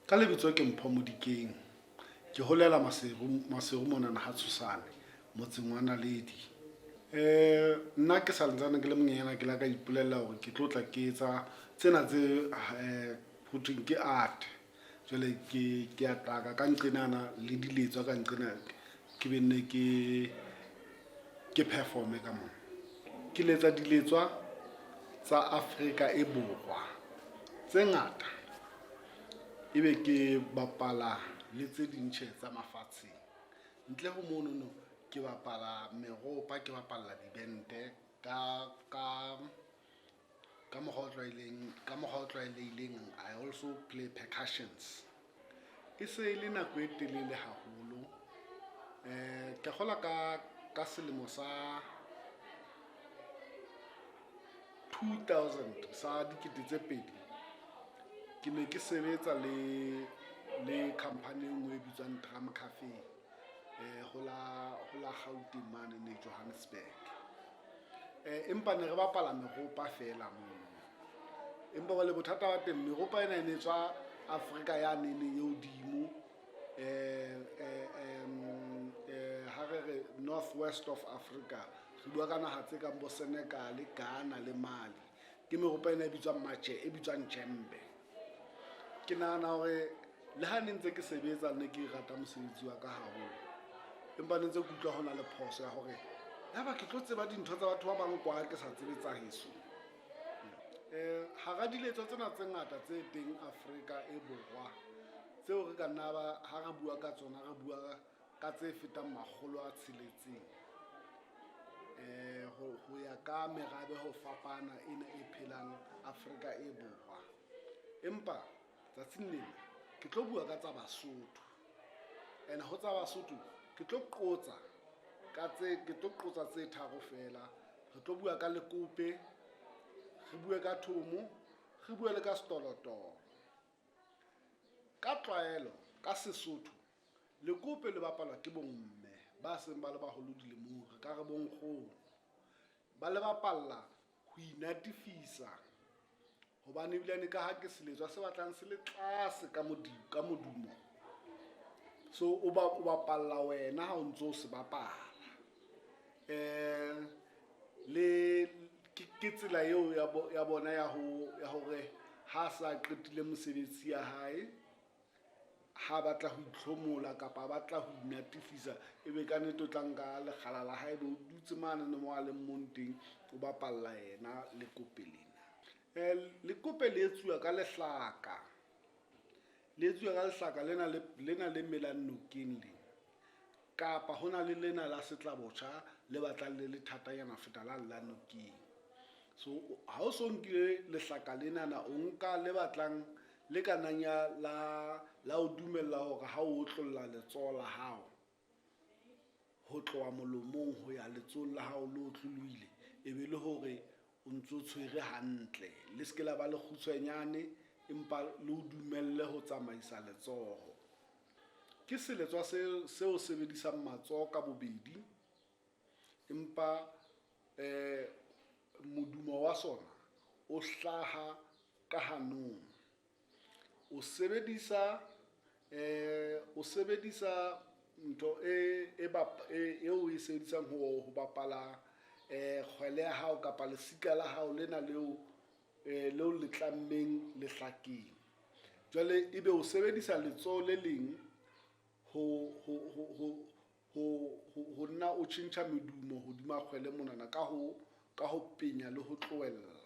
Ka lebitso ke Mpho Modikeng. Ke holela Maseru, Maseru monana ha Tshosane, motseng wa Naledi. Eh nna ke sa ntsane ke le monyenyana ke la ka ipolella hore ke tlo tla ke etsa tsena tse eh ho thweng ke art. Jwale ke ke a taka ka nqenana le diletswa ka nqena ke be nne ke ke performe ka mona. Ke letsa diletswa tsa Afrika e Borwa tse ngata ebe ke bapala le tse ding tjhe tsa mafatsheng. Ntle ho monono ke bapala meropa, ke bapalla dibente ka ka ka mokgwa o tlwaeleng ka mokgwa o tlwaelehileng I also play percussions. E se e le nako e telele haholo. Eh ke kgola ka ka selemo sa 2000 sa 2000 ke ne ke sebetsa le le company e nngwe e bitswang Drum Cafe eh ho la ho la Gauteng mane ne Johannesburg. Eh empa ne re bapala meropa feela mono. Empa jwale bothata ba teng meropa ena e ne tswa Afrika ya nene e hodimo eh eh eh ha re re North West of Africa re bua ka naha tse kang bo Senegal, Ghana le Mali. Ke meropa ena e bitswang matje e bitswang djembe. Ke nahana hore le ha ne ntse ke sebetsa ne ke rata mosebetsi wa ka haholo. Empa ne ntse ke utlwa hona le phoso ya hore yaba ke tlo tseba dintho tsa batho ba bang kwa ke sa tsebe tsa heso. Eh hara diletswa tsena tse ngata tse teng Afrika e Borwa tseo re ka nna ba ha re bua ka tsona re bua ka tse fetang 600 eh ho ho ya ka merabe ho fapana ena e phelang Afrika e Borwa. Empa tsatsing lena ke tlo bua ka tsa Basotho. And ho tsa Basotho ke tlo qotsa ka tse ke tlo qotsa tse tharo fela. Re tlo bua ka lekope, re bue ka thomo, re bue le ka setolotolo. Ka tlwaelo ka Sesotho lekope le bapalwa ke bomme ba seng ba le baholo dilemong, re ka re bonkgono. Ba le bapalla ho inatifisa hobane ebilane ka ha ke seletswa se batlang se le tlase ka modumo ka modumo. So o ba o bapalla wena ha o ntso se bapala. Eh le ke tsela eo ya bona ya ho ya hore ha sa qetile mosebetsi ya hae ha batla ho itlhomola kapa a batla ho inatifisa ebe ka nnete o tla nka lekgala la hae be o dutse mane ne mo a leng mong teng o bapalla yena lekope lena. Eh lekope le etsuwa ka lehlaka, le etsuwa ka lehlaka lena le lena le melang nokeng lena kapa hona le lena la setlabotjha le batlang le le thatanyana ho feta la la nokeng. So ha o so nkile lehlaka lenana o nka le batlang le ka nang ya la la o dumella hore ha o otlolla letsoho la hao ho tloha molomong ho ya letsohong la hao le otlolohile e be le hore o ntso tshwere hantle. Le se ke la ba le kgutshwanyane empa le o dumelle ho tsamaisa letsoho. Ke seletswa se seo sebedisang matsoho ka bobedi empa eh modumo wa sona o hlaha ka hanong. O sebedisa eh o sebedisa ntho e e eo o e sebedisang ho ho bapala eh kgwele ya hao kapa lesika la hao lena leo eh leo le tlammeng lehlakeng. Jwale ebe o sebedisa letsoho le leng ho ho ho ho ho ho ho nna o tjhentjha medumo hodima kgwele monana ka ho ka ho penya le ho tlohella.